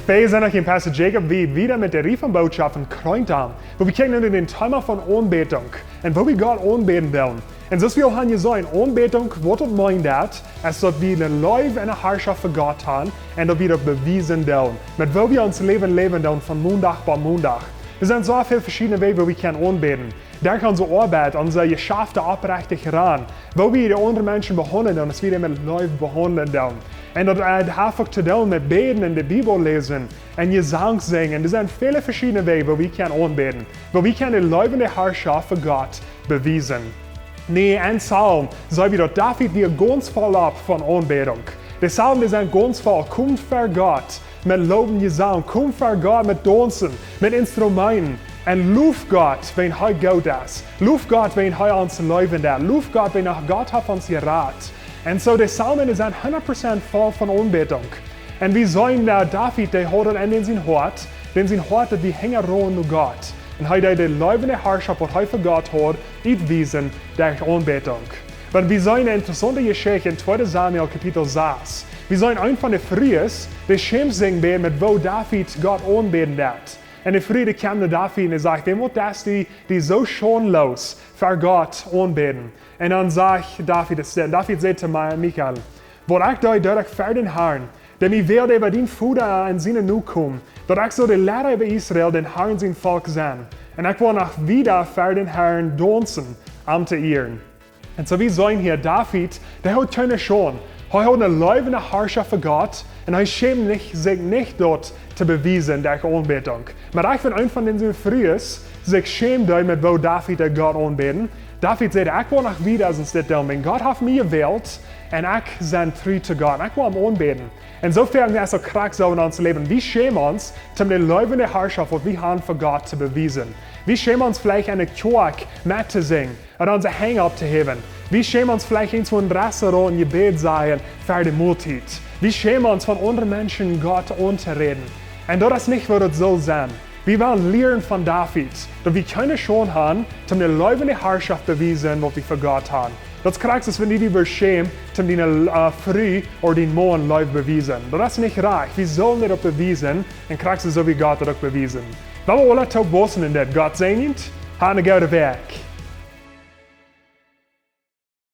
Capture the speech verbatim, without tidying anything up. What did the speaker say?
Wie sent noch en Pastor Jacob, wie wieda met de Rieej von Bootschoften kjrieen, wua wie kjikjen no dän Thema von Aunbädunk un woo wie Gott aunbäden doonen. Un soo aus wie aul han jeseenen, Aunbädunk, waut daut meent, daut es daut wie ne Leew un ne Harschoft fa Gott han un daut wie daut bewiesen doonen, met woo wie ons Läwen läwen doonen von Mondach bat Mondach. Doa sent soo väl veschiedne Wäaj woo wie kjennen aunbäden. Derch onse Oabeit, onse Jeschafte, oprechtich ranen, woo wie de aundre Menschen behaundlen doonen, aus wie dee met Leew behaundlen doonen. Un daut, äh, haft uk to doonen met bäden un de Bibel läsen un Jesank sinjen. Doa sent väle veschiedne Wäaj woo wie kjennen aunbäden, woo wie kjennen de Leew un de Harschoft fa Gott bewiesen. Nä, en Psalm seeh wie daut David wia gaunz voll opp von Aunbädunk. De Psalmen, dee sent gaunz voll, komt ver Gott met Lowen, Jesank, komt ver Gott met Daunzen, met Instrumenten, un loft Gott, wiels hee goot es. Loft Gott, wiels hee ons leewen deit. Loft Gott, wiels Gott haft ons jerat. Un soo, de Psalmen, dee sent hundat Prozent voll von Aunbädunk. Un wie seenen, äh, David, dee haud daut en sien Hoat, en sien Hoat, daut wia hinjaraun no Gott. Un hee deed de Leew un de Harschoft, waut hee fa Gott haud, utwiesen derch Aunbädunk. Oba wie seenen eene interessaunte Jeschicht en tweeda Samuel Kapitel sas. Wie seenen eent von de Frues, dee schämt sikj bät met woo David Gott aunbäden deed. Un de Fru, dee kjemt no David un dee sajcht: "Wäa es daut, dee, dee soo schaunloos ver Gott aunbäden?" Un dan sajcht David, es, David säd to Ma-, Michal: "Waut ekj deed, deed ekj ver dän Harn, dee mie wäld äwa dien Voda un siene Nokomen, daut ekj sull de Liera äwa Israel, dän Harn sien Volkj, sennen. Un ekj woa noch wieda ver dän Harn daunzen, am to ieren." Un soo, wie seenen hia David, dee haud kjeene Schaund. Hee haud ne Leew un ne Harschoft fa Gott un hee schämd nich, sikj nich daut to bewiesen derch Aunbädunk. Oba ekj, wan eent von dise Frues sikj schämen deed met woo David deed Gott aunbäden, David säd: "Ekj woa noch wieda soo dit doonen, wiels Gott haft mie jewält un ekj sie tru to Gott. Ekj woa am aunbäden." Un soo väl es uk krakjt soo en ons Läwen. Wie schämen ons, om de Leew un de Harschoft, waut wie han fa Gott, to bewiesen. Wie schämen ons veleicht enne Kjoakj met to sinjen ooda onse Henj opptohäwen. Wie schämen ons veleicht, ieejentwua em Restaurant een Jebäd sajen ver de Moltiet. Wie schämen ons, von aundre Menschen Gott auntoräden. Un daut es nich, woo daut saul sennen. Wie wellen lieren von David, daut wie kjeene Schaund han, om de Leew un de Harschoft bewiesen, waut wie fa Gott han. Daut es krakjt soo aus wan du die wurscht schämen, om diene, äh, Fru ooda dien Maun Leew bewiesen. Daut es nich rajcht. Wie sellen daut bewiesen, un krakjt soo aus Gott daut uk bewiesen. Wie wellen aule toop wausen en dit. Gott säajent, ha ne goode Wäakj.